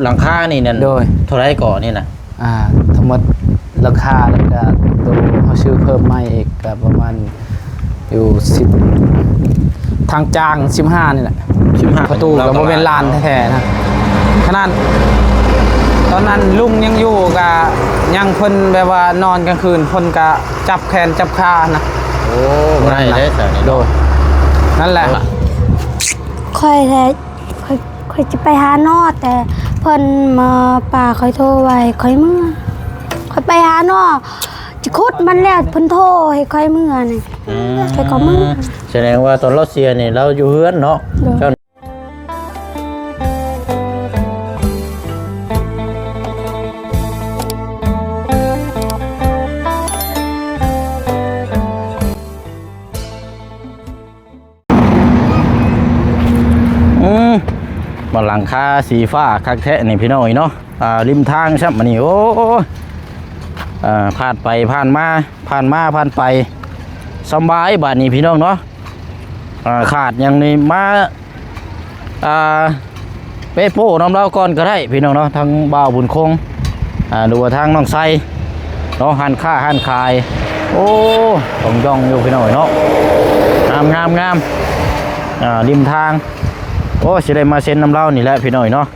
ຫຼັງຄານີ້ນັ້ນ ໂດຍ ເທົ່າໃດເກາະນີ້ນະ? ອ່າ ທັງໝົດຫຼັງຄາ ແລ້ວກະໂຕເຮົາຊື້ເພີ່ມໃໝ່ອີກ ກະປະມານຢູ່ສິບ ທາງຈ້າງສິບຫ້ານີ້ແຫຼະ ສິບຫ້າ ປະຕູກະບໍ່ແມ່ນລ້ານແທ້ໆນະ ຂະໜາດຕອນນັ້ນລຸງຍັງຢູ່ກະຍັງ ເພິ່ນແບບວ່ານອນກາງຄືນເພິ່ນກະຈັບແຂນຈັບຂານະ. ໂອ້ ບໍ່ໄດ້ເດ້ ໂດຍ ນັ້ນແຫຼະ ຂ້ອຍແທ້ ຂ້ອຍ ຂ້ອຍຈະໄປຫານອ ແຕ່ເພິ່ນມາ ປ້າຂ້ອຍໂທໄວ້ ຂ້ອຍເມືອ ຂ້ອຍໄປຫານອ ຈະຂຸດມັນແລ້ວ ເພິ່ນໂທໃຫ້ຂ້ອຍເມືອນີ້ ອືມ ຂ້ອຍກໍເມືອ. ສະແດງວ່າຕອນລາວເສຍນີ້ລາວຢູ່ເຮືອນເນາະ ໂດຍ ເຈົ້າ ອືມ ມາຫຼັງຄາສີຟ້າຄັກແທ້ນີ້ພີ່ນ້ອງເອີຍເນາະ ອ່າ ລິມທາງຊ້ຳ ອັນນີ້ ໂອ້ ເອີ ຜ່ານໄປຜ່ານມາ ຜ່ານມາຜ່ານໄປ ສຳບາຍບາດນີ້ພີ່ນ້ອງເນາະ ອ່າ ຂາດຫຍັງນີ້ມາ ອ່າ ເປໂປ້ນຳລາວກ່ອນກໍໄດ້ພີ່ນ້ອງເນາະ ທາງບ່າວບຸນຄົງ ອ່າ ຫຼືວ່າທາງນ້ອງໄຊເນາະ ຮ້ານຄ້າຮ້ານຂາຍ ໂອ້ ຕ່ອງຢ່ອງຢູ່ພີ່ນ້ອງເນາະ ງາມໆໆ ອ່າ ລິມທາງ ໂອ້ ຊິໄດ້ມາເຊັນນຳລາວນີ້ແຫຼະພີ່ນ້ອງເນາະ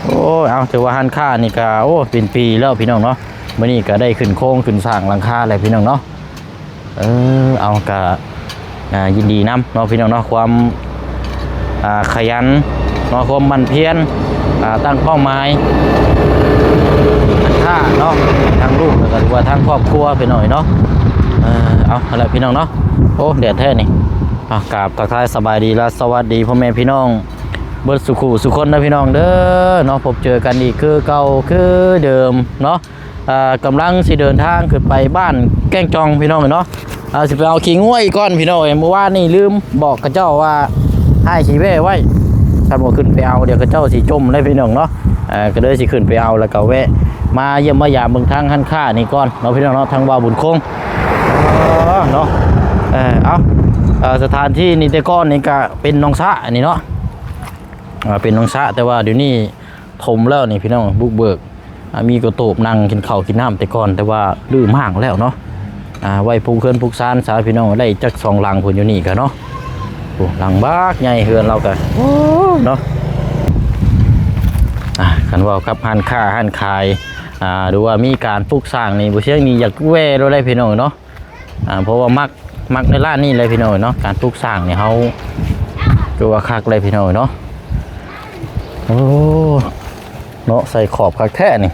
ໂອ້ ເອົາ ຖືວ່າຮ້ານຄ້ານີ້ກະ ໂອ້ ເປັນປີແລ້ວພີ່ນ້ອງເນາະ ມື້ນີ້ກະໄດ້ຂຶ້ນໂຄງຂຶ້ນສ້າງຫຼັງຄາແລ້ວພີ່ນ້ອງເນາະ. ເອີ ເອົາ ກະ ອ່າ ຍິນດີນຳເນາະພີ່ນ້ອງເນາະ ຄວາມ ອ່າ ຂະຫຍັນເນາະ ຄວາມໝັ່ນພຽນ ອ່າ ຕັ້ງເປົ້າໝາຍ ທັກທະເນາະ ທັງລູກ ແລ້ວກະຖືວ່າທັງຄອບຄົວພີ່ນ້ອງເນາະ. ເອີ ເອົາ ຫັ້ນແຫຼະພີ່ນ້ອງເນາະ ໂອ້ ແດດແທ້ນີ້. ອ່າ ກາບທັກທາຍສະບາຍດີ ແລະ ສະຫວັດດີພໍ່ແມ່ພີ່ນ້ອງເບິດສູ່ຄູ່ສູ່ຄົນເດີພີ່ນ້ອງເດີເນາະ ພົບເຈີກັນອີກຄືເກົ່າຄືເດີມເນາະ. ອ່າ ກຳລັງຊິເດີນທາງຂຶ້ນໄປບ້ານແກ້ງຈອງພີ່ນ້ອງເອີຍເນາະ ອ່າ ຊິໄປເອົາຂີ້ງົວອີກກ່ອນພີ່ນ້ອງເອີຍ ມື້ວານນີ້ລືມບອກເຂົາເຈົ້າວ່າໃຫ້ຊິແວ່ໄວ້ ຄັນບໍ່ຂຶ້ນໄປເອົາ ດຽວເຂົາເຈົ້າຊິຈົ່ມເລີຍພີ່ນ້ອງເນາະ ເອີ ກໍເລີຍຊິຂຶ້ນໄປເອົາ ແລ້ວກໍແວະມາຢ້ຽມມາຢາມເບິ່ງທາງຮ້ານຄ້ານີ້ກ່ອນເນາະ ພີ່ນ້ອງເນາະ ທາງບ່າວບຸນຄົງເນາະ ເອີ ເອົາ ເອີ ສະຖານທີ່ນີ້ແຕ່ກ່ອນນີ້ກໍເປັນໜອງສະນີ້ເນາະ ອ່າ ເປັນໜອງສະ ແຕ່ວ່າດຽວນີ້ຖົມແລ້ວນີ້ພີ່ນ້ອງ ບຸກເບີກ ອ່າ ມີກະໂຕບນັ່ງກິນເຂົ້າກິນນ້ຳແຕ່ກ່ອນ ແຕ່ວ່າຮື້ມ້າງແລ້ວເນາະ ອ່າ ໄວ້ປຸກເຮືອນປຸກຊານຊະພີ່ນ້ອງ ໄດ້ຈັກສອງຫຼັງພຸ້ນຢູ່ນີ້ກະເນາະ ໂອ້ ຫຼັງບັກໃຫຍ່ເຮືອນລາວກະ ໂອ້ ເນາະ ອ່າ ຄັນເວົ້າກັບຮ້ານຄ້າຮ້ານຂາຍ ອ່າ ຫຼືວ່າມີການປຸກສ້າງນີ້ ບໍ່ຊຽງນີ້ຢາກແວ່ໂລດໄດ໋ພີ່ນ້ອງເນາະ. ອ່າ ເພາະວ່າມັກ ມັກໃນຮ້ານນີ້ແຫຼະພີ່ນ້ອງເອີຍເນາະ ການປຸກສ້າງນີ້ເຮົາຖືວ່າຄັກເລີຍພີ່ນ້ອງເອີຍເນາະ. ໂອ້ ເນາະ ໃສ່ຂອບຄັກແທ້ນີ້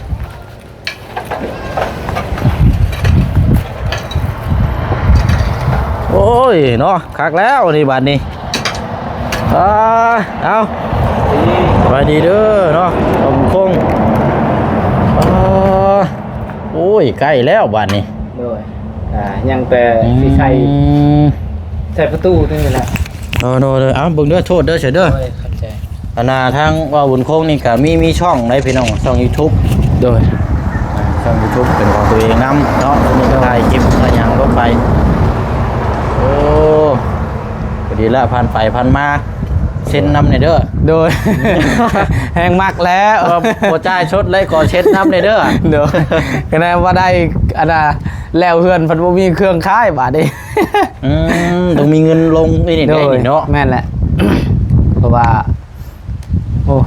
ໂອ້ຍເນາະ ຄັກແລ້ວນີ້ບາດນີ້. ອ່າ ເອົາ ສະບາຍດີເດີເນາະ ຂອບຄຸນ ອ່າ ໂອ້ຍ ໃກ້ແລ້ວບາດນີ້ ໂດຍ ອ່າ ຍັງແຕ່ ອືມ ຊິໃສ່ ໃສ່ປະຕູຕົວນີ້ແຫຼະ ໂດຍ ໂດຍ ໂດຍ ເອົາ ເບິ່ງເດີ ໂທດເດີ ເຊີເດີ ໂດຍ ຂອບໃຈ ອັນນ່າ ທາງວ່າບຸນຄົງນີ້ກະມີ ມີຊ່ອງໃດ໋ພີ່ນ້ອງ ຊ່ອງຢູທູບ ໂດຍ ອ່າ ຊ່ອງຢູທູບເປັນຂອງຕົວເອງນຳເນາະ ມີກະຖ່າຍຄລິບ ກະຫຍັງລົງໄປ ໂອ້ ພໍດີລະ ຜ່ານໄປຜ່ານມາ ເຊັນນຳແດ່ເດີ ໂດຍ ແຮງມັກແລ້ວ ບໍ່ ບໍ່ຈ່າຍສົດເລີຍ ຂໍເຊັນນຳແດ່ເດີ ໂດຍ ກະແນວ່າໄດ້ ອັນນ່າ ແລ້ວເຮືອນພັດບໍ່ມີເຄື່ອງຂາຍບາດນີ້ ອືມ ຕ້ອງມີເງິນລົງນີ້ ໂດຍ ເນາະ ແມ່ນແຫຼະ ເພາະວ່າ ໂອ້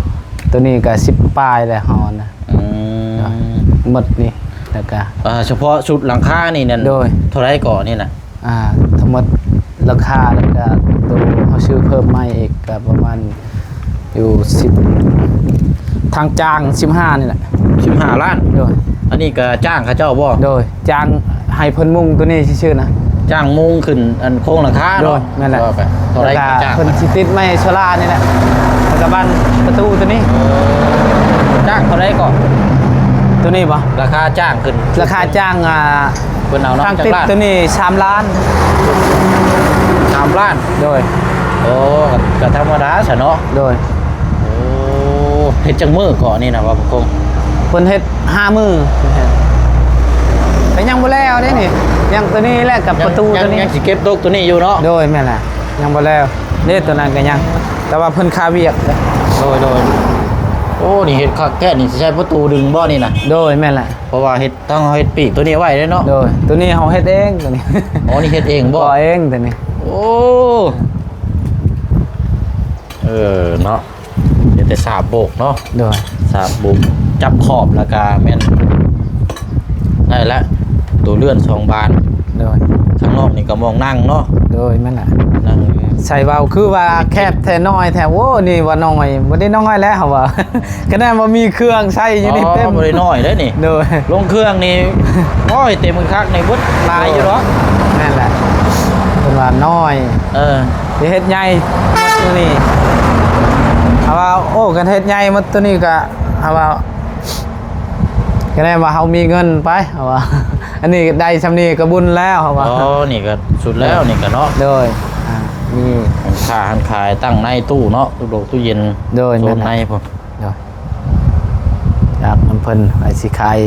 ໂຕນີ້ກະສິບປາຍແລ້ວເຮົານະ ອືມ ໝົດນີ້ ແລ້ວກະ ອ່າ ສະເພາະຊຸດຫຼັງຄານີ້ນັ້ນ ໂດຍ ເທົ່າໃດເກາະນີ້ນະ? ອ່າ ທັງໝົດລາຄາ ແລ້ວກະໂຕເຮົາຊື້ເພີ່ມໃໝ່ອີກ ກະປະມານຢູ່ສິບ ທາງຈ້າງສິບຫ້ານີ້ແຫຼະ ສິບຫ້າລ້ານ ໂດຍ ອັນນີ້ກະຈ້າງເຂົາເຈົ້າບໍ່? ໂດຍ ຈ້າງໃຫ້ເພິ່ນມຸງໂຕນີ້ຊື່ໆນະ ຈ້າງມຸງຂຶ້ນອັນໂຄງຫຼັງຄາເນາະ ໂດຍ ແມ່ນແຫຼະ ເທົ່າໃດກະຈ້າງ ເພິ່ນຊິຕິດໄມ້ໂຊລານີ້ແຫຼະ ແລ້ວກະບານປະຕູໂຕນີ້ ຈ້າງເທົ່າໃດເກາະ? ໂຕນີ້ບໍ່? ລາຄາຈ້າງຂຶ້ນ ລາຄາຈ້າງ ອ່າ ເພິ່ນເອົາເນາະ ທາງຕິດໂຕນີ້ສາມລ້ານ ສາມລ້ານ ໂດຍ ໂອ້ ກະທຳມະດາຊະເນາະ ໂດຍ ໂອ້ ເຮັດຈັກມື້ເກາະນີ້ນະ ວ່າບໍ່ຄົງ ເພິ່ນເຮັດຫ້າມື້ ກະຍັງບໍ່ແລ້ວເດ້ນີ້ ຍັງໂຕນີ້ແຫຼະ ກັບປະຕູໂຕນີ້ ຍັງຊິເກັບຕົກໂຕນີ້ຢູ່ເນາະ ໂດຍ ແມ່ນແຫຼະ ຍັງບໍ່ແລ້ວເດ້ ໂຕນັ້ນກະຍັງ ແຕ່ວ່າເພິ່ນຄາວຽກ ໂດຍ ໂດຍ ໂອ້ ນີ້ເຮັດຄັກແທ້ນີ້ ຊິໃຊ້ປະຕູດຶງບໍ່ນີ້ນະ? ໂດຍ ແມ່ນແຫຼະ ເພາະວ່າເຮັດ ຕ້ອງເຮັດປີກໂຕນີ້ໄວ້ເດ້ເນາະ. ໂດຍ ໂຕນີ້ເຮົາເຮັດເອງໂຕນີ້. ອໍ ນີ້ເຮັດເອງບໍ່? ກໍ່ເອງໂຕນີ້. ໂອ້ ເອີ ເນາະ ເຮັດແຕ່ສາບໂບກເນາະ. ໂດຍ ສາບໂບກ ຈັບຂອບ ແລ້ວກະແມ່ນ ໄດ້ລະ ໂຕເລື່ອນສອງບານ. ໂດຍ ຂ້າງນອກນີ້ກໍໝ່ອງນັ່ງເນາະ. ໂດຍ ແມ່ນລະ ນັ່ງ ໃສ່ເວົ້າຄືວ່າແຄບແທ້ ນ້ອຍແທ້. ໂອ້ ນີ້ວ່ານ້ອຍ ບໍ່ໄດ້ນ້ອຍແລ້ວເຮົາວ່າ ຂະໜາດວ່າມີເຄື່ອງໃຊ້ຢູ່ນີ້ເຕັມ. ອໍ ບໍ່ໄດ້ນ້ອຍເດ້ນີ້. ໂດຍ ລົງເຄື່ອງນີ້ ໂອ້ຍ ເຕັມຄັກນີ້ເບິດຫຼາຍຢູ່ດອກ. ແມ່ນແຫຼະ ເພິ່ນວ່ານ້ອຍ. ເອີ ຊິເຮັດໃຫຍ່ໝົດໂຕນີ້ ເຮົາວ່າ ໂອ້ ຄັນເຮັດໃຫຍ່ໝົດໂຕນີ້ກະ ເຮົາວ່າ ກະແນ່ວ່າເຮົາມີເງິນໄປ ເຮົາວ່າ ອັນນີ້ໄດ້ຊ່ຳນີ້ກະບຸນແລ້ວ ເຮົາວ່າ. ອໍ ນີ້ກະສຸດແລ້ວນີ້ກະເນາະ. ໂດຍ ອ່າ ມີຮ້ານຄ້າຮ້ານຂາຍ ຕັ້ງໃນຕູ້ເນາະ ຕູ້ໂດກຕູ້ເຢັນ. ໂດຍ ໂຊນໃນພຸ້ນ. ໂດຍ ຈັກນຳເພິ່ນວ່າຊິຂາຍ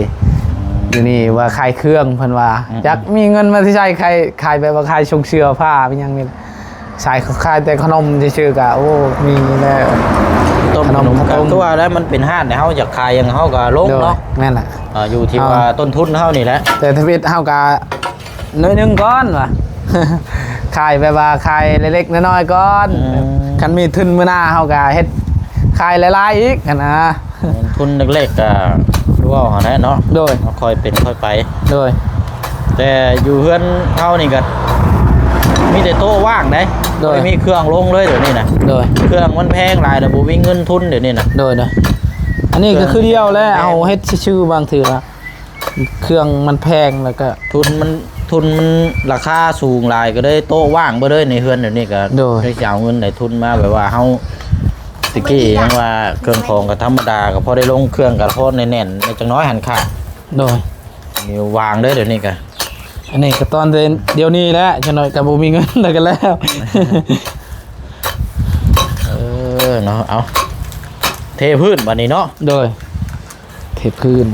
ອືມ ຢູ່ນີ້ວ່າຂາຍເຄື່ອງ ເພິ່ນວ່າ ອືມ ຈັກມີເງິນມາແຕ່ໃສ ຂາຍ ຂາຍແບບວ່າຂາຍສົ່ງເສື້ອຜ້າອີ່ຫຍັງນີ້ ສາຍຂາຍແຕ່ຂະໜົມຊື່ໆ ກະ ໂອ້ ມີແລ້ວ. ຕົ້ມຂະໜົມ ຂະໜົມ ກະຄືວ່າແລ້ວ ມັນເປັນຮ້ານໃຫ້ເຮົາຢາກຂາຍຫຍັງເຮົາກະລົງເນາະ. ໂດຍ ແມ່ນລະ ເອີ ຢູ່ທີ່ວ່າຕົ້ນທຶນເຮົານີ້ແຫຼະ. ແຕ່ທຳອິດເຮົາກະໜ້ອຍໜຶ່ງກ່ອນວ່າ ຂາຍແບບວ່າຂາຍເລັກໆນ້ອຍໆກ່ອນ. ອືມ ຄັນມີທຶນມື້ໜ້າເຮົາກະເຮັດຂາຍຫຼາຍໆອີກຫັ້ນນະ. ເງິນທຶນເລັກໆ ກະຄືເວົ້າຫັ້ນແຫຼະເນາະ. ໂດຍ ເຮົາຄ່ອຍເປັນຄ່ອຍໄປ. ໂດຍ ແຕ່ຢູ່ເຮືອນເຮົານີ້ກະມີແຕ່ໂຕະວ່າງເດ້. ໂດຍ ບໍ່ໄດ້ມີເຄື່ອງລົງເລີຍດຽວນີ້ນະ. ໂດຍ ເຄື່ອງມັນແພງຫຼາຍ ແລ້ວບໍ່ມີເງິນທຶນດຽວນີ້ນະ. ໂດຍໆ ອັນນີ້ກະຄືດຽວແຫຼະ ເຮົາເຮັດຊື່ໆ ບາງເທື່ອເຄື່ອງມັນແພງ ແລ້ວກະ ທຶນມັນ ທຶນມັນລາຄາສູງຫຼາຍ ກະເລີຍໂຕະວ່າງເບິດເລີຍໃນເຮືອນດຽວນີ້ກະ. ໂດຍ ໄດ້ຊິເອົາເງິນໃນທຶນມາ ແບບວ່າເຮົາ ແຕ່ກີ້ຍັງວ່າເຄື່ອງຂອງກະທຳມະດາ ກະພໍໄດ້ລົງເຄື່ອງ ກະພໍແໜ້ນໆ ແໜ້ຈັກໜ້ອຍຫັ້ນຄ່ະ. ໂດຍ ນີ້ວ່າງເດີດຽວນີ້ກະ. ອັນນີ້ກະຕອນດຽວນີ້ແຫຼະ ຈັກໜ້ອຍກະບໍ່ມີເງິນແລ້ວກະແລ້ວ. ເອີ ເນາະ ເອົາ ເທພື້ນບາດນີ້ເນາະ. ໂດຍ ເທພື້ນ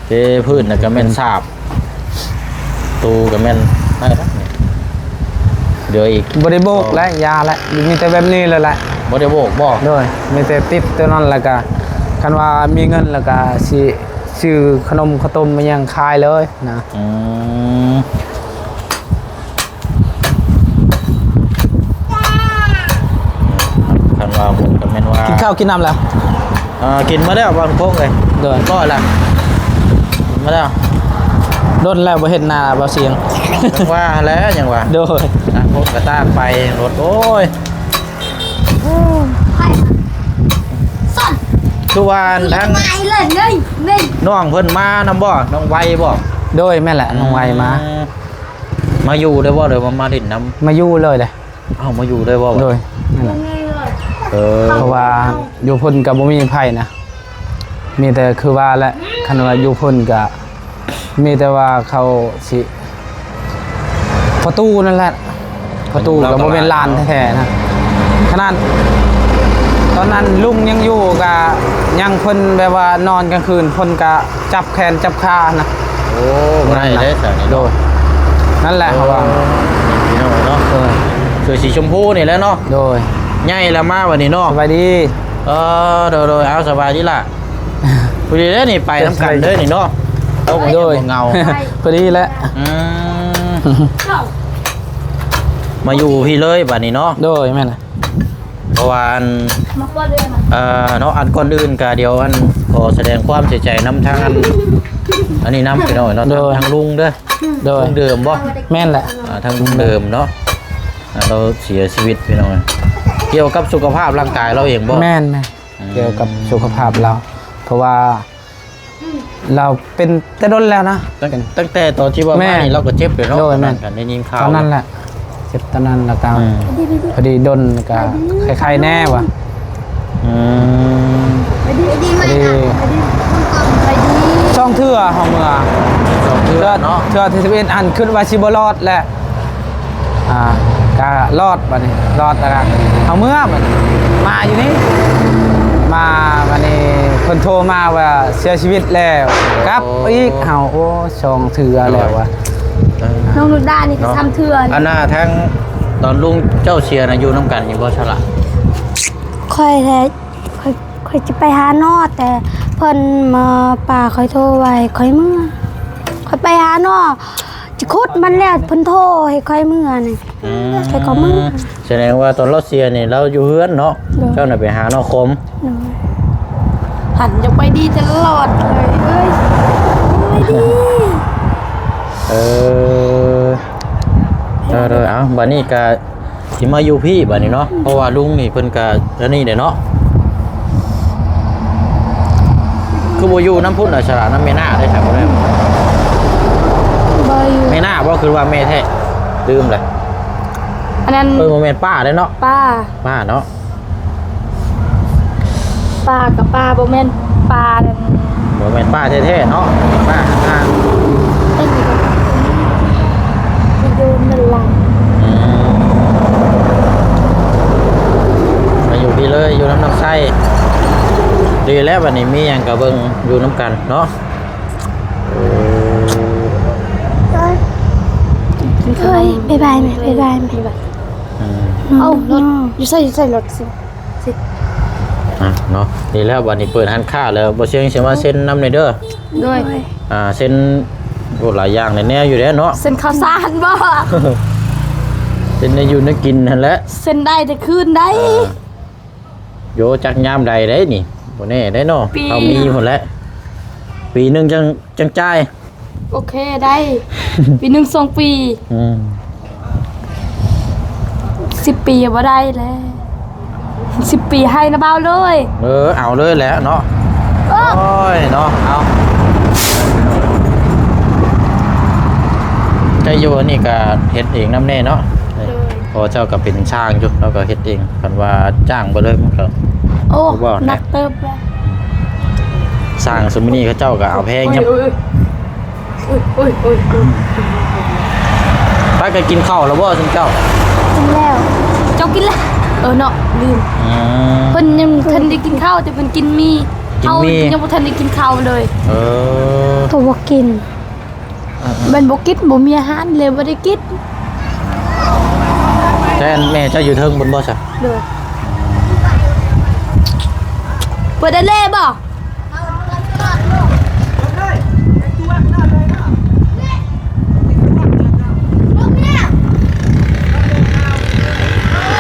ເທພື້ນແລ້ວກະແມ່ນສາບ ຕູກະແມ່ນໄດ້ລະ. ເຫຼືອອີກ ບໍ່ໄດ້ໂບກແລ້ວ ຢ່າແລ້ວ ມີແຕ່ແບບນີ້ເລີຍແຫຼະ. ບໍ່ໄດ້ໂບກບໍ່? ໂດຍ ມີແຕ່ຕິດໂຕນັ້ນ ແລ້ວກະ ຄັນວ່າມີເງິນແລ້ວກະຊິຊື້ຂະໜົມເຂົ້າຕົ້ມມາຫຍັງຂາຍເລີຍນະ. ອືມ ຄັນວ່າໝົດກະແມ່ນວ່າ ກິນເຂົ້າກິນນ້ຳແລ້ວ? ເອີ ກິນມາແລ້ວ ບ່າວພົງເອີຍ. ໂດຍ ຮຽບຮ້ອຍລະ ກິນມາແລ້ວ. ດົນແລ້ວບໍ່ເຫັນໜ້າບ່າວຊຽງ. ຈັ່ງວ່າຫັ້ນແຫຼະ ຍັງວ່າ. ໂດຍ ຕ່າງຄົນກະຕ່າງໄປລົດ. ໂອ້ຍ ຄືວ່າທາງນ້ອງເພິ່ນມານຳບໍ່? ນ້ອງໄວບໍ່? ໂດຍ ແມ່ນແຫຼະ ນ້ອງໄວມາ. ອືມ ມາຢູ່ເລີຍບໍ່ ຫຼືວ່າມາຫຼິ້ນນຳ? ມາຢູ່ເລີຍເດ້. ເອົາ ມາຢູ່ເລີຍບໍ່? ໂດຍ ແມ່ນແຫຼະ. ເອີ ເພາະວ່າຢູ່ພຸ້ນກະບໍ່ມີໃຜນະ ມີແຕ່ຄືວ່າແຫຼະ ຄັນວ່າຢູ່ພຸ້ນກະມີແຕ່ວ່າເຂົາຊິ ພໍ່ຕູ້ນັ້ນແຫຼະ ພໍ່ຕູ້ກະບໍ່ແມ່ນຫຼານແທ້ໆນະ. ຂະໜາດຕອນນັ້ນລຸງຍັງຢູ່ກະຍັງ ເພິ່ນແບບວ່ານອນກາງຄືນເພິ່ນກະ ຈັບແຂນຈັບຂານະ. ໂອ້ ບໍ່ໄດ້ເດ້ຊັ້ນນີ້ເນາະ. ໂດຍ ນັ້ນແຫຼະເຮົາວ່າ ໂອ້ ພີ່ນ້ອງເນາະ. ໂດຍ ເສື້ອສີຊົມພູນີ້ແຫຼະເນາະ. ໂດຍ ໃຫຍ່ລະມາບັດນີ້ເນາະ. ສະບາຍດີ. ເອີ ໂດຍໆ ເອົາ ສະບາຍດີລະ. ພໍດີເດ້ນີ້ ໄປນຳກັນເດີນີ້ເນາະ. ໂອ້ ໂດຍ ເຫງົາ ພໍດີແຫຼະ. ອືມ ມາຢູ່ພີ້ເລີຍບັດນີ້ເນາະ. ໂດຍ ແມ່ນລະ. ເພາະວ່າອັນ ເອີ ເນາະ ອັນກ່ອນອື່ນກະດຽວອັນ ຂໍສະແດງຄວາມເສຍໃຈນຳທາງອັນ ອັນນີ້ນຳພີ່ນ້ອງເນາະ. ໂດຍ ທາງ ທາງລຸງເດີ. ໂດຍ ລຸງເດີມບໍ່? ແມ່ນແຫຼະ. ອ່າ ທາງລຸງເດີມເນາະ. ອ່າ ລາວເສຍຊີວິດພີ່ນ້ອງ. ກ່ຽວກັບສຸຂະພາບຮ່າງກາຍລາວເອງບໍ່? ແມ່ນໆ. ອືມ ກ່ຽວກັບສຸຂະພາບລາວ ເພາະວ່າ ລາວເປັນແຕ່ດົນແລ້ວນະ. ຕັ້ງ ຕັ້ງແຕ່ຕອນທີ່ວ່າມານີ້ລາວກະເຈັບແລ້ວເນາະ. ໂດຍ ແມ່ນ ຕອນນັ້ນກະໄດ້ຍິນຂ່າວຕອນນັ້ນແຫຼະ. ເຈັບຕອນນັ້ນລະກະ ອືມ ພໍດີດົນກະໄຄໆແນ່ວ່າ. ອືມ ພໍດີ ສອງເທື່ອເຮົາເມືອ ສອງເທື່ອເນາະ. ເທື່ອທີສິບເອັດຫັ້ນ ຄິດວ່າຊິບໍ່ລອດແຫຼະ. ອ່າ ກະລອດບັດນີ້ ລອດແລ້ວກະເຮົາເມືອບັດນີ້ ມາຢູ່ນີ້ ມາບັດນີ້ເພິ່ນໂທມາວ່າເສຍຊີວິດແລ້ວ. ໂອ້ ກັບອີກເຮົາ ໂອ້ ສອງເທື່ອແລ້ວວ່າ. ເອີ ນ້ອງນຸດດານີ້ກະ ເນາະ ສາມເທື່ອ. ອັນນ່າ ທາງຕອນລຸງເຈົ້າເສຍນະ ຢູ່ນຳກັນຢູ່ບໍ່ຊະລະ? ຂ້ອຍແທ້ ຂ້ອຍ ຂ້ອຍຈະໄປຫານໍ ແຕ່ເພິ່ນມາ ປ້າຂ້ອຍໂທວ່າໃຫ້ຂ້ອຍເມືອ ຂ້ອຍໄປຫານໍ ຈະຂຸດມັນແລ້ວ ເພິ່ນໂທໃຫ້ຂ້ອຍເມືອນີ້ ອືມ ຂ້ອຍກໍເມືອ. ສະແດງວ່າຕອນລາວເສຍນີ້ ລາວຢູ່ເຮືອນເນາະ. ໂດຍ. ເຈົ້ານະໄປຫານໍຄົມ. ໂດຍ. ຫັ້ນຢາກໄປດີຕະຫຼອດເລີຍ ເອີຍ ໄປດີ. ເອີ ໂດຍໆ ເອົາ ບາດນີ້ກະ ຊິມາຢູ່ພີ້ບາດນີ້ເນາະ ເພາະວ່າລຸງນີ້ເພິ່ນກະອັນນີ້ແຫຼະເນາະ. ຄືບໍ່ຢູ່ນຳພຸ້ນລະ ສະຫຼະນຳແມ່ນ້າໄດ້ຊັ້ນ ບໍ່ໄດ້ ບໍ່ຢູ່ ແມ່ນ້າບໍ່ ຄືວ່າແມ່ແທ້ ລືມລະ ອັນນັ້ນ ເອີ ບໍ່ແມ່ນປ້າເດ້ເນາະ ປ້າ ປ້າເນາະ. ປາກັບປາ ບໍ່ແມ່ນປານັ້ນ ບໍ່ແມ່ນປາແທ້ໆເນາະ ປາຂ້າງໆ ເປັນຢູ່ ຢູ່ເດີນນັ້ນລະ ອືມ ມາຢູ່ພີ້ເລີຍ ຢູ່ນຳນ້ອງໄຊ ດີແລ້ວ ບັດນີ້ມີຫຍັງກໍເບິ່ງຢູ່ນຳກັນເນາະ. ເອີ ເອີຍ ບາຍບາຍແມ່ ບາຍບາຍແມ່ ອືມ ເອົາ ລົດ ຢູ່ໃສ ຢູ່ໃສລົດຊິ ຊິ ອ່ະເນາະ ນີ້ແລ້ວ ບັດນີ້ເປີດຮ້ານຄ້າແລ້ວ ບໍ່ຊຽງຊິມາເຊັນນຳແດ່ເດີ ໂດຍ ອ່າ ເຊັນ ໂອ້ ຫຼາຍຢ່າງຫຼາຍແນວຢູ່ເດ້ເນາະ ເຊັນເຂົ້າສານບໍ່ ເຊັນແນວຢູ່ແນວກິນຫັ້ນແຫຼະ ເຊັນໄດ້ແຕ່ຄືນໄດ້ ເອີ ໂຢ ຈັກຍາມໃດໄດ໋ນີ້ ບໍ່ແນ່ໄດ໋ເນາະ ເຮົາມີພຸ້ນແຫຼະ ປີໜຶ່ງຈັ່ງ ຈັ່ງຈ່າຍ ໂອເຄ ໄດ້ ປີໜຶ່ງສອງປີ ອືມ ສິບປີບໍ່ໄດ້ແລ້ວ ສິບປີໃຫ້ນະບ່າວເລີຍ ເອີ ເອົາເລີຍແຫຼະເນາະ ໂອ້ຍເນາະ ເອົາ ແຕ່ຢູ່ອັນນີ້ກະເຮັດເອງນຳແດ່ເນາະ ໂດຍ ເພາະວ່າເຈົ້າກະເປັນຊ່າງຢູ່ ລາວກະເຮັດເອງ ຄັນວ່າຈ້າງໄປເລີຍມັນກະ ໂອ້ ບໍ່ແນ່ ໜັກເຕີບແລ້ວ ຊ່າງຊຸມມື້ນີ້ເຂົາເຈົ້າກໍເອົາແພງ ໂອ້ຍ ໂອ້ຍ ໂອ້ຍ ໂອ້ຍ ໄປ ກໍກິນເຂົ້າແລ້ວບໍ່ຊຸມເຈົ້າ? ກິນແລ້ວ ເຈົ້າກິນແລ້ວ? ເອີເນາະ ລືມ ອືມ ເພິ່ນຍັງບໍ່ທັນໄດ້ກິນເຂົ້າ ແຕ່ເພິ່ນກິນໝີ່ ກິນໝີ່ ເຮົາຍັງບໍ່ທັນໄດ້ກິນເຂົ້າເລີຍ ເອີ ກໍບໍ່ກິນ ເອີໆ ແມ່ນບໍ່ກິນ ບໍ່ມີອາຫານເລີຍ ບໍ່ໄດ້ກິນ ແຕ່ແມ່ເຈົ້າຢູ່ເທິງພຸ້ນບໍ່ຊະ? ໂດຍ ເປີດໄດ້ແລ້ວບໍ່?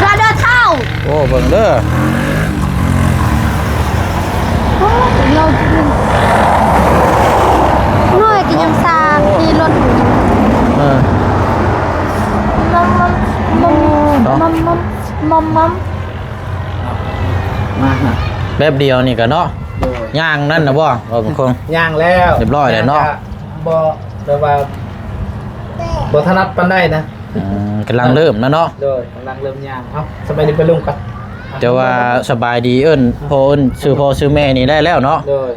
ລາວເດີເທົ່າ ໂອ້ ເບິ່ງເດີ ໂອ້ຍ ລາວ ນ້ອຍກໍຍັງຊ່າງຂີ່ລົດຢູ່ ເອີ ມັມ ມັມ ມັມ ເນາະ ມັມ ມັມ ມັມ ມັມ ມາ ມາ ແປັບດຽວນີ້ກໍເນາະ ໂດຍ ຍ່າງນັ້ນນະບໍ່? ເວົ້າເປັນຄົນ ຍ່າງແລ້ວ ຮຽບຮ້ອຍແລ້ວເນາະ ຍ່າງກໍບໍ່ ແບບວ່າ ບໍ່ຖະໜັດປານໃດນະ ອືມ ກຳລັງເລີ່ມນະເນາະ ໂດຍ ກຳລັງເລີ່ມຍ່າງ ເອົ້າ ສະບາຍດີປ້າລຸງກ່ອນ ແຕ່ວ່າສະບາຍດີ ເອີ້ນພໍ່ ເອີ້ນຊື່ພໍ່ຊື່ແມ່ນີ້ໄດ້ແລ້ວເນາະ ໂດຍ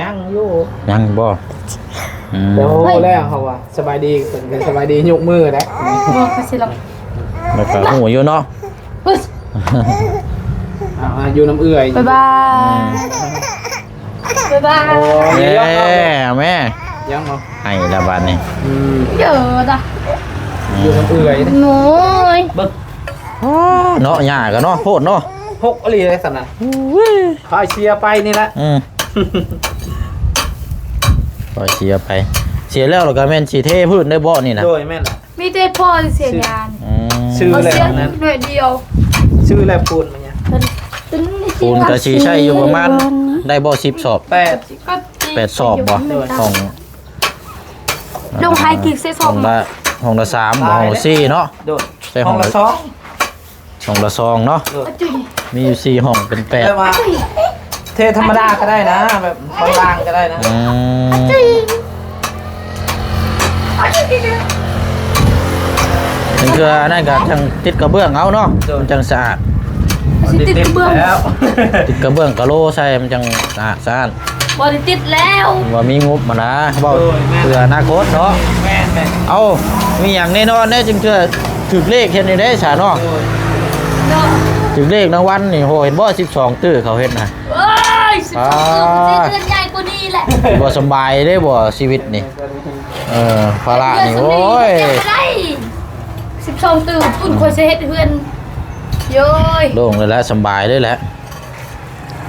ຍັງຢູ່ ຍັງບໍ່? ອືມ ແຕ່ຮູ້ແລ້ວເຮົາວ່າ ສະບາຍດີ ເພິ່ນກໍສະບາຍດີ ຍົກມືໄດ້ ບໍ່ ຂ້ອຍຊິລອງ ແລ້ວກໍຮູ້ຢູ່ເນາະ ອືມ ອ່າ ຢູ່ນຳເອື້ອຍ ບາຍບາຍ ອືມ ບາຍບາຍ ໂອ້ຍ ເອີ ເອົາແມ່ ຍັງເນາະ ໃຫ້ລະບາດນີ້ ອືມ ເອີ ດະ ຢູ່ນຳເອື້ອຍ ໂອ້ຍ ເບິ່ງ ໂອ້ ເນາະ ຫຍ້າກໍເນາະ ໂພດເນາະ ຫົກອີ່ຫຼີເດ້ຊັ້ນນະ ໂອ້ຍ ຂ້ອຍເສຍໄປນີ້ແຫຼະ ອືມ ຂ້ອຍເສຍໄປ ເສຍແລ້ວ ແລ້ວກໍແມ່ນຊິເທພື້ນໄດ້ບໍ່ນີ້ນະ? ໂດຍ ແມ່ນແຫຼະ ມີແຕ່ພໍ່ເສຍຫຍ້າ ອືມ ຊື້ແລ້ວນັ້ນ ໜ້ອຍດຽວ ຊື້ແລ້ວປູນມັນຫຍັງ ເພິ່ນ ປູນກໍຊິໃຊ້ຢູ່ປະມານ ໄດ້ບໍ່ ສິບສອບ ແປດ ແປດສອບບໍ່? ໂດຍ ຂອງ ລົງໃຫ້ກິກໃສ່ສອບ ຫ້ອງລະ ຫ້ອງລະສາມ ຫ້ອງລະສີ່ເນາະ ໂດຍ ໃສ່ຫ້ອງລະສອງ ຫ້ອງລະສອງເນາະ ໂດຍ ມີຢູ່ສີ່ຫ້ອງເປັນແປດ ແຕ່ວ່າເທທຳມະດາກໍໄດ້ນະ ແບບບາງໆກໍໄດ້ນະ ອືມ ເທື່ອອັນນັ້ນກໍຈັ່ງຕິດກະເບື້ອງເອົາເນາະ ໂດຍ ມັນຈັ່ງສະອາດ ຊິຕິດກະເບື້ອງ ຕິດກະເບື້ອງກະໂຫຼໃສ່ ມັນຈັ່ງສະອາດສະອ້ານ ບໍ່ໄດ້ຕິດແລ້ວ ວ່າມີງົບຫັ້ນນະ ເວົ້າ ໂດຍ ແມ່ນ ເພື່ອອະນາຄົດເນາະ ແມ່ນໆ ເອົ້າ ມີຫຍັງແນ່ນອນແດ່ ຈຶ່ງເທື່ອຖືກເລກ ເຮັດແນວໃດຊະເນາະ ໂດຍ ເນາະ ຖືກເລກລາງວັນນີ້ ໂຫ ເຫັນບໍ່ ສິບສອງຕື້ເຂົາເຮັດນະ ໂອ້ຍ ສິບສອງຕື້ ອ່າ ເຮືອນໃຫຍ່ກວ່ານີ້ແຫຼະ ບໍ່ສະບາຍເດ້ບໍ່ ຊີວິດນີ້ ເອີ ພາລະນີ້ ໂອ້ຍ ເຮືອນສ່ຳນີ້ເຮັດບໍ່ໄດ້ ສິບສອງຕື້ ປຸ້ນ ຂ້ອຍຊິເຮັດເຮືອນ ໂອ້ຍ ໂລ່ງເລີຍແຫຼະ ສະບາຍເລີຍແຫຼະ.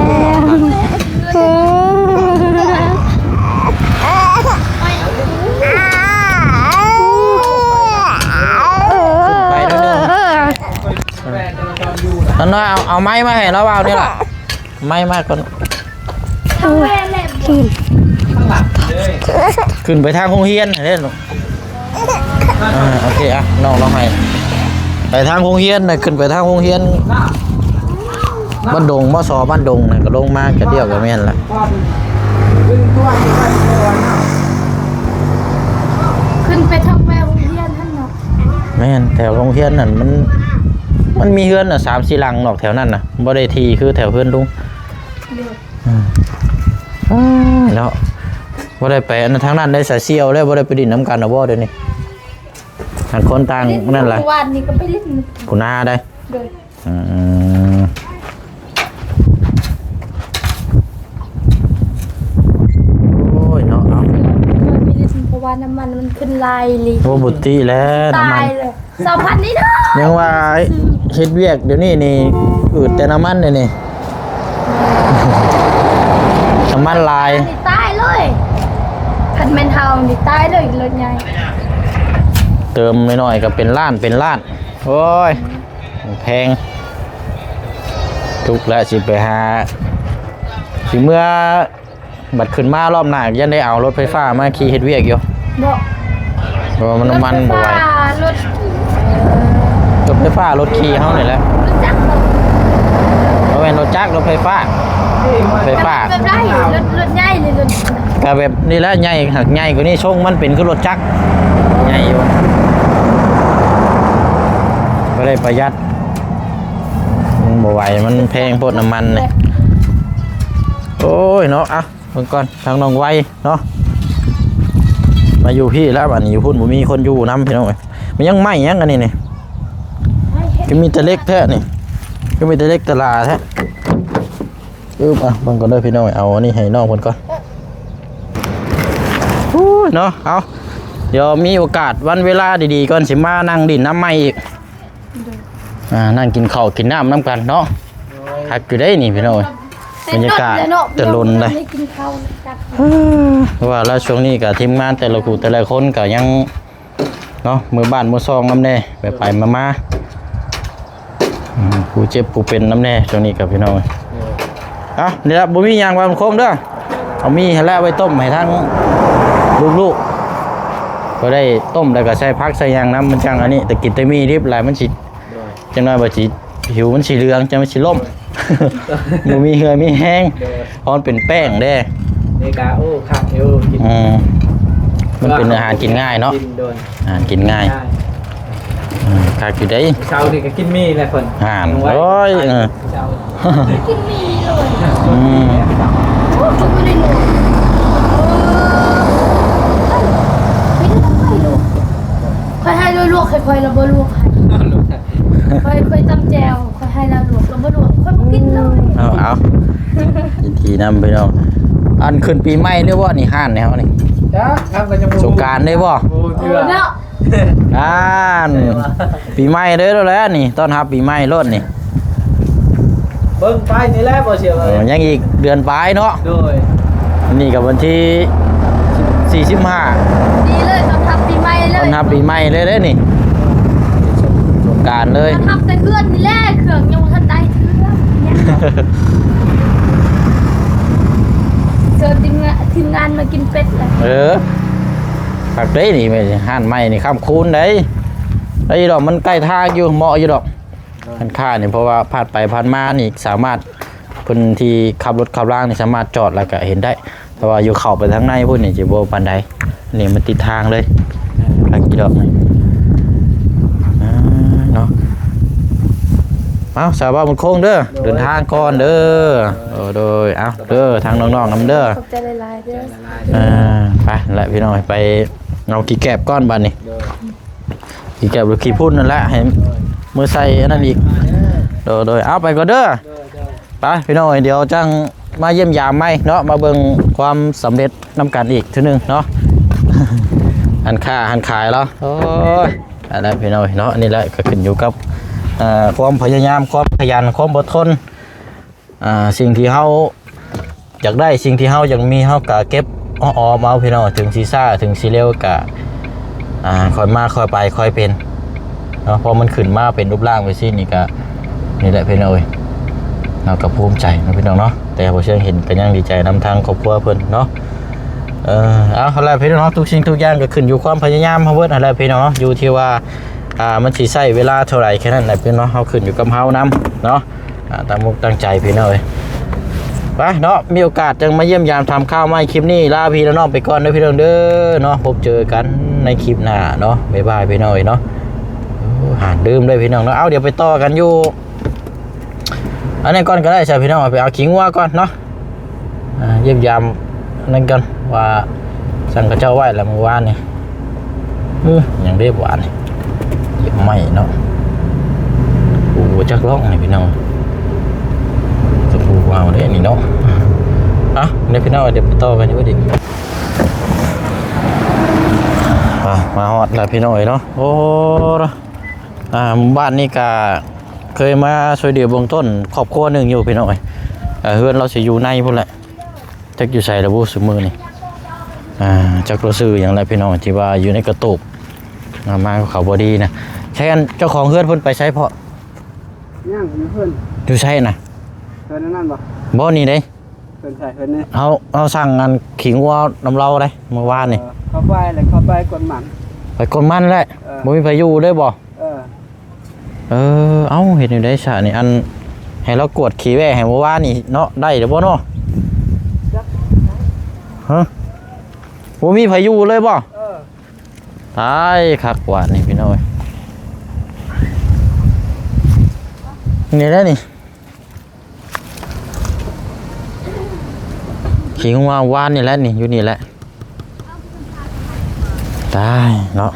ຂຶ້ນໄປເດີ ເອີ ເອີ ເອີ ເອົາ ເອົາໄມ້ມາໃຫ້ລາວເວົ້ານີ້ລະ ໄມ້ມາກ່ອນ ໂອ້ຍ ຂຶ້ນໄປທາງໂຮງຮຽນຫັ້ນເດ້ລູກ. ອ່າ ໂອເຄ ອ່ະ ນ້ອງລອງໃຫ້ ໄປທາງໂຮງຮຽນນະ ຂຶ້ນໄປທາງໂຮງຮຽນບ້ານດົງ ມໍສໍ ບ້ານດົງນະ ກໍລົງມາກະດຽວກໍແມ່ນລະ ຂຶ້ນໄປທາງແວໂຮງຮຽນຫັ້ນເນາະ. ແມ່ນ ແຖວໂຮງຮຽນນັ້ນມັນ ມັນມີເຮືອນນະ ສາມສີ່ຫຼັງດອກແຖວນັ້ນນະ ບໍ່ໄດ້ຖີ່ຄືແຖວເຮືອນລຸງ. ໂດຍ ອືມ ເນາະ ບໍ່ໄດ້ໄປອັນນັ້ນທາງນັ້ນໄດ້ສາຍສ່ຽວແລ້ວ ບໍ່ໄດ້ໄປຫຼິ້ນນຳກັນແລ້ວບໍ່ດຽວນີ້? ຕ່າງຄົນຕ່າງນັ້ນລະ ວານນີ້ກໍໄປຫຼິ້ນພຸ້ນນາໄດ໋. ໂດຍ ອືມ ໂອ້ຍເນາະ ເອົາ ເພາະວ່ານ້ຳມັນມັນຂຶ້ນຫຼາຍອີ່ຫຼີ. ໂອ້ ບຸດຕິແລ້ວ ນ້ຳມັນ ຕາຍເລີຍ ສາມພັນນີ້ເນາະ ຍັງວ່າເຮັດວຽກດຽວນີ້ນີ້ ອືດແຕ່ນ້ຳມັນເດນີ້ ນ້ຳມັນຫຼາຍ ນີ້ຕາຍເລີຍ ຄັນແມ່ນເຮົານີ້ຕາຍເລີຍ ລົດໃຫຍ່ ເຕີມໜ້ອຍໆກໍເປັນລ້ານເປັນລ້ານ. ໂອ້ຍ ແພງ ທຸກແລ້ວ ຊິໄປຫາ ຊິເມືອ ບັດຂຶ້ນມາລອບໜ້າ ຢ້ານໄດ້ເອົາລົດໄຟຟ້າມາຂີ່ເຮັດວຽກຢູ່. ບໍ່ ເພາະວ່າມັນນ້ຳມັນບໍ່ໄຫວ ລົດ ລົດໄຟຟ້າ ລົດຂີ່ເຮົານີ້ແຫຼະ ລົດຈັກບໍ່? ບໍ່ແມ່ນລົດຈັກ ລົດໄຟຟ້າ ໄຟຟ້າ ແບບໃດ? ລົດ ລົດໃຫຍ່ ຫຼືລົດ ກະແບບນີ້ແຫຼະ ໃຫຍ່ ຫາກໃຫຍ່ກວ່ານີ້ ຊົງມັນເປັນຄືລົດຈັກ ໃຫຍ່ຢູ່ ບໍ່ໄດ້ປະຢັດ ມັນບໍ່ໄຫວ ມັນແພງໂພດນ້ຳມັນນີ້. ໂອ້ຍເນາະ ອ່ະ ເບິ່ງກ່ອນ ທາງນ້ອງໄວເນາະ ມາຢູ່ພີ້ແລ້ວ ບາດນີ້ຢູ່ພຸ້ນບໍ່ມີຄົນຢູ່ນຳ ພີ່ນ້ອງເອີຍ. ມັນຍັງໄໝ້ຫຍັງອັນນີ້ນີ້ ຄືມີແຕ່ເຫຼັກແທ້ນີ້ ຄືມີແຕ່ເຫຼັກແຕ່ຫຼ້າແທ້. ອຶບ ອ່ະ ເບິ່ງກ່ອນເດີພີ່ນ້ອງ ເອົາອັນນີ້ໃຫ້ນ້ອງເພິ່ນກ່ອນ. ໂອ້ຍເນາະ ເອົາ ດຽວມີໂອກາດວັນເວລາດີໆກ່ອນ ຊິມານັ່ງຫຼິ້ນນຳໃໝ່ອີກ. ອ່າ ນັ່ງກິນເຂົ້າກິນນ້ຳນຳກັນເນາະ. ໂດຍ ຄັກຢູ່ເດ້ນີ້ພີ່ນ້ອງເອີຍ ບັນຍາກາດແຕ່ດົນເດ້ ກິນເຂົ້ານຳກັນ ເພາະວ່າແລ້ວຊ່ວງນີ້ກໍທີມງານແຕ່ລະຄູ່ແຕ່ລະຄົນກໍຍັງເນາະ ເມືອບ້ານເມືອຊ່ອງນຳແດ່ ໄປໆມາໆ ອືມ ຜູ້ເຈັບຜູ້ເປັນນຳແດ່ຊ່ວງນີ້ກໍພີ່ນ້ອງເອີຍ. ໂດຍ ເອົ້າ ນີ້ລະ ບໍ່ມີຫຍັງ ວ່າຄົມເດີ ເອົາມີຫັ້ນແຫຼະໄວ້ຕົ້ມໃຫ້ທາງລູກໆ ກໍໄດ້ຕົ້ມແລ້ວກໍໃສ່ຜັກໃສ່ຫຍັງນຳ ມັນຈັ່ງອັນນີ້ ແຕ່ກິນແຕ່ໝີ່ດິບຫຼາຍມັນຊິ ໂດຍ ຈັກໜ້ອຍວ່າຊິ ຜິວມັນຊິເຫຼືອງ ຈັກມັນຊິລົ້ມ ໂດຍ ບໍ່ມີເຫື່ອມີແຮງ ໂດຍ ເພາະມັນເປັນແປ້ງເດ້. ນີ້ກະ ໂອ້ ຄັກຢູ່ ກິນ ອືມ ມັນເປັນອາຫານກິນງ່າຍເນາະ ກິນ ໂດຍ ອາຫານກິນງ່າຍ ງ່າຍ ອືມ ຄັກຢູ່ເດ້. ເຊົ້ານີ້ກໍກິນໝີ່ແຫຼະເພິ່ນ ອ່ານ ໂອ້ຍ ເອີ ກິນໝີ່ເລີຍ ອືມ ໂອ້ຍ ເພິ່ນບໍ່ໄດ້ນອນ ເອີ ເປັນຈັ່ງໃດລູກ ຂ້ອຍໃຫ້ລວກ ຂ້ອຍລະບໍ່ລວກໃຫ້ ຂ້ອຍ ຂ້ອຍຕຳແຈ່ວ ຂ້ອຍໃຫ້ລາວລວກ ລາວບໍ່ລວກ ຂ້ອຍບໍ່ກິນເລີຍ. ເອົາ ເອົາ ຍິນດີນຳພີ່ນ້ອງ. ອັນຂຶ້ນປີໃໝ່ເລີຍບໍ່ນີ້ ຮ້ານແນວນີ້? ຈັກ ເຮົາກໍຍັງບໍ່ຮູ້ ສົງການເລີຍບໍ່? ບໍ່ຮູ້ເທື່ອ ເນາະ ອ່ານ ປີໃໝ່ເລີຍແຫຼະນີ້ ຕ້ອນຮັບປີໃໝ່ໂລດນີ້. ເບິ່ງໄປນີ້ແຫຼະ ບໍ່ເຊື່ອ ເອີ ຍັງອີກເດືອນປາຍເນາະ. ໂດຍ ນີ້ກໍວັນທີ ສີ່ສິບຫ້າ ດີເລີຍ ຕ້ອນຮັບປີໃໝ່ເລີຍ ຕ້ອນຮັບປີໃໝ່ເລີຍເດ້ນີ້ ສົງການເລີຍ ຕ້ອນຮັບແຕ່ເຮືອນນີ້ແຫຼະ ເຄື່ອງຍັງບໍ່ທັນໄດ້ເທື່ອ ເຊີນທີມງານ ທີມງານມາກິນເປັດແຫຼະ ເອີ ຄັກເດ້ນີ້ ຮ້ານໃໝ່ນີ້ຄ້ຳຄູນເດ້ ໄດ້ດອກ ມັນໃກ້ທາງຢູ່ ເໝາະຢູ່ດອກ ຮ້ານຄ້ານີ້ ເພາະວ່າຜ່ານໄປຜ່ານມານີ້ສາມາດ ເພິ່ນທີ່ຂັບລົດຂັບລາງນີ້ສາມາດຈອດແລ້ວກະເຫັນໄດ້ ແຕ່ວ່າຢູ່ເຂົ້າໄປທາງໃນພຸ້ນນີ້ຊິບໍ່ປານໃດ ນີ້ມັນຕິດທາງເລີຍ ແມ່ນ ຄັກຢູ່ດອກນີ້ ອ່າ ເນາະ ເອົາ ສາວບ່າວບຸນຄົງເດີ ໂດຍ ເດີນທາງກ່ອນເດີ ໂດຍ ໂດຍ ເອົາເດີ ທາງນ້ອງໆນຳເດີ ຂອບໃຈຫຼາຍໆເດີ ອ່າ ໄປລະພີ່ນ້ອງ ໄປເອົາຂີ້ແກບກ່ອນບາດນີ້ ໂດຍ ຂີ້ແກບຫຼືຂີ້ຝຸ່ນນັ້ນແຫຼະ ໃຫ້ ໂດຍ ມື້ໃສ່ອັນນັ້ນອີກ ໂດຍ ໂດຍ ເອົາໄປກ່ອນເດີ ໂດຍ ໂດຍ ໄປພີ່ນ້ອງເອີຍ ດຽວຈັ່ງມາຢ້ຽມຢາມໃໝ່ເນາະ ມາເບິ່ງຄວາມສຳເລັດນຳກັນອີກເທື່ອໜຶ່ງເນາະ ຮ້ານຄ້າຮ້ານຂາຍລາວ ໂອ້ຍ ອັນນັ້ນພີ່ນ້ອງເອີຍເນາະ ນີ້ແຫຼະກໍຂຶ້ນຢູ່ກັບ ເອີ ຄວາມພະຍາຍາມ ຄວາມຂະຫຍັນ ຄວາມອົດທົນ ອ່າ ສິ່ງທີ່ເຮົາຢາກໄດ້ ສິ່ງທີ່ເຮົາຢາກມີ ເຮົາກະເກັບອອມເອົາພີ່ນ້ອງ ເຖິງຊິຊ້າເຖິງຊິເລັວກະ ອ່າ ຄ່ອຍມາຄ່ອຍໄປຄ່ອຍເປັນເນາະ ເພາະມັນຂຶ້ນມາເປັນຮູບຮ່າງແບບຊີ້ນີ້ກະ ນີ້ແຫຼະພີ່ນ້ອງເອີຍ ເຮົາກະພູມໃຈເນາະພີ່ນ້ອງເນາະ ແຕ່ບໍ່ເຊີງເຫັນກະຍັງດີໃຈນຳທາງຄອບຄົວເພິ່ນເນາະ ເອີ ເອົາ ຫັ້ນແຫຼະພີ່ນ້ອງເນາະ ທຸກສິ່ງທຸກຢ່າງກະຂຶ້ນຢູ່ຄວາມພະຍາຍາມເຮົາເບິດຫັ້ນແຫຼະພີ່ນ້ອງເນາະ ຢູ່ທີ່ວ່າ ອ່າ ມັນຊິໃຊ້ເວລາເທົ່າໃດແຄ່ນັ້ນແຫຼະພີ່ນ້ອງເນາະ ເຮົາຂຶ້ນຢູ່ກັບເຮົານຳເນາະ ອ່າ ຕັ້ງອົກຕັ້ງໃຈພີ່ນ້ອງເອີຍ ໄປເນາະ ມີໂອກາດຈັ່ງມາຢ້ຽມຢາມຖາມຂ່າວໃໝ່ ຄລິບນີ້ລາພີ່ລານ້ອງໄປກ່ອນເດີພີ່ນ້ອງເດີເນາະ ພົບເຈີກັນໃນຄລິບໜ້າເນາະ ບາຍບາຍພີ່ນ້ອງເອີຍເນາະ ໂອ້ ຫານລືມເລີຍພີ່ນ້ອງເນາະ ເອົາ ດຽວໄປຕໍ່ກັນຢູ່ ອັນນັ້ນກ່ອນກໍໄດ້ຊະພີ່ນ້ອງ ໄປເອົາຂີ້ງົວກ່ອນເນາະ ອ່າ ຢ້ຽມຢາມນັ້ນກ່ອນວ່າສັ່ງເຂົາເຈົ້າໄວ້ລະມື້ວານນີ້ ອື ຫຍັງເດ້ຫວານນີ້ ເກັບໄມ້ເນາະ ປູບໍ່ຈັກລ່ອງນີ້ພີ່ນ້ອງ ກະປູເອົາເດ້ນີ້ເນາະ ອ່ະ ນີ້ພີ່ນ້ອງ ດຽວໄປຕໍ່ກັນຢູ່ດີ ອ່ະ ມາຮອດແລ້ວພີ່ນ້ອງເອີຍເນາະ ໂອ້ ອ່າ ບ້ານນີ້ກະ ເຄີຍມາຊ່ວຍເຫຼືອເບື້ອງຕົ້ນຄອບຄົວໜຶ່ງຢູ່ພີ່ນ້ອງເອີຍ ເຮືອນລາວຊິຢູ່ໃນພຸ້ນແຫຼະ ຈັກຢູ່ໃສລະບຸຊຸມື້ນີ້ ອ່າ ຈັກລາວຊື່ຫຍັງແຫຼະພີ່ນ້ອງ ທີ່ວ່າຢູ່ໃນກະໂຕກ ອ່າ ມາເຂົາບໍ່ດີນະ ໃຊ່ ອັນເຈົ້າຂອງເຮືອນເພິ່ນໄປໃສເພາະ ຍັງຢູ່ເຮືອນ ຢູ່ໃສນະ ເຮືອນອັນນັ້ນບໍ່ ບໍ່ນີ້ເດ້ ເພິ່ນໃສ່ເພິ່ນນີ້ ເຮົາ ເຮົາສັ່ງອັນຂີ້ງົວນຳລາວເດ້ມື້ວານນີ້ ເອີ ເຂົ້າໄປແລ້ວ ເຂົ້າໄປກົນມັນ ໄປກົນມັນແຫຼະ ເອີ ບໍ່ມີໃຜຢູ່ເລີຍບໍ່ ເອີ ເອີ ເອົ້າ ເຮັດແນວໃດຊະນີ້ ອັນ ໃຫ້ລາວກວດຂີ້ແວະໃຫ້ມື້ວານນີ້ເນາະ ໄດ້ຫຼືບໍ່ເນາະ ຮະ ບໍ່ມີໃຜຢູ່ເລີຍບໍ່ ເອີ ຕາຍ ຄັກກວ່ານີ້ພີ່ນ້ອງເອີຍ ນີ້ແຫຼະນີ້ ຂີ້ງົວວານນີ້ແຫຼະນີ້ ຢູ່ນີ້ແຫຼະ ຕາຍເນາະ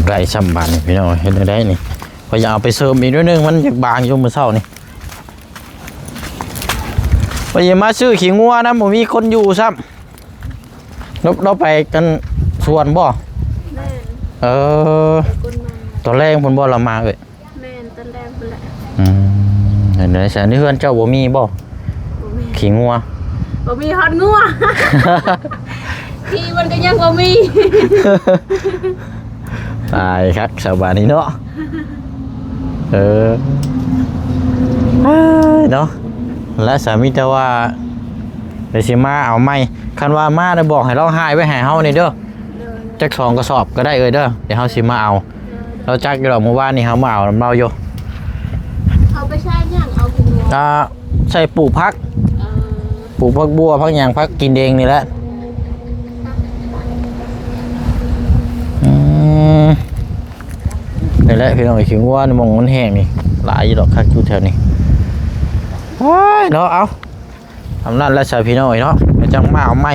ໄດ້ຊ້ຳບາດນີ້ພີ່ນ້ອງ ເຮັດແນວໃດນີ້ ຂ້ອຍຢາກເອົາໄປເສີມອີກໜ້ອຍໜຶ່ງ ມັນຢາກບາງຢູ່ມື້ເຊົ້ານີ້ ຂ້ອຍຢາກມາຊື້ຂີ້ງົວນຳ ບໍ່ມີຄົນຢູ່ຊ້ຳ ລາວ ລາວໄປກັນສວນບໍ່ ແມ່ນ ເອີ ໄປກົນມັນ ຕອນແລງພຸ້ນບໍ່ລາວມາເອີຍ ແມ່ນ ຕອນແລງພຸ້ນແຫຼະ ອືມ ເຫັນໄດ້ຊັ້ນ ໃນເຮືອນເຈົ້າບໍ່ມີບໍ່ ບໍ່ມີ ຂີ້ງົວ ບໍ່ມີຮອດງົວ ຂີ້ມັນກໍຍັງບໍ່ມີ ຕາຍຄັກຊະບາດນີ້ເນາະ ເອີ ເອີ ເນາະ ແລະ ສາມີແຕ່ວ່າ ດຽວຊິມາເອົາໃໝ່ ຄັນວ່າມາແລ້ວບອກໃຫ້ລາວຫາຍໄວ້ໃຫ້ເຮົານີ້ເດີ ໂດຍ ຈັກສອງກະສອບກໍໄດ້ເອີຍເດີ ດຽວເຮົາຊິມາເອົາ ໂດຍ ລາວຈັກຢູ່ດອກ ມື້ວານນີ້ເຮົາມາເອົານຳລາວຢູ່ ເອົາໄປໃຊ້ຫຍັງ ເອົາກິນບໍ່ ອ່າ ໃສ່ປູກຜັກ ເອີ ປູກຜັກບົ່ວ ຜັກຫຍັງ ຜັກກິນເອງນີ້ແຫຼະ ອືມ ນີ້ແຫຼະພີ່ນ້ອງ ຂີ້ງົວນີ້ ໝ່ອງມັນແຫ້ງນີ້ ຫຼາຍຢູ່ດອກ ຄັກຢູ່ແຖວນີ້ ໂອ້ຍ ເນາະ ເອົາ ສ່ຳນັ້ນແຫຼະຊະພີ່ນ້ອງເອີຍເນາະ ດຽວຈັ່ງມາເອົາໃໝ່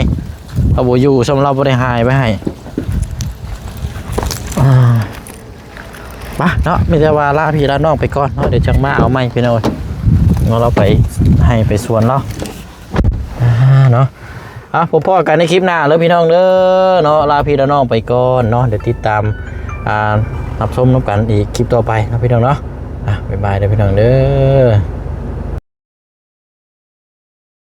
ລາວບໍ່ຢູ່ຊ້ຳ ລາວບໍ່ໄດ້ຫາຍໄວ້ໃຫ້ ອ່າ ມາເນາະ ມີແຕ່ວ່າລາພີ່ລານ້ອງໄປກ່ອນເນາະ ດຽວຈັ່ງມາເອົາໃໝ່ພີ່ນ້ອງເອີຍ ເອົາລາວໄປໄຮ່ໄປສວນລາວ ອ່າ ເນາະ ອ່ະ ພົບພໍ້ກັນໃນຄລິບໜ້າເດີພີ່ນ້ອງເດີເນາະ ລາພີ່ລານ້ອງໄປກ່ອນເນາະ ດຽວຕິດຕາມ ອ່າ ຮັບຊົມນຳກັນອີກຄລິບຕໍ່ໄປເນາະພີ່ນ້ອງເນາະ ອ່ະ ບາຍບາຍເດີພີ່ນ້ອງເດີ.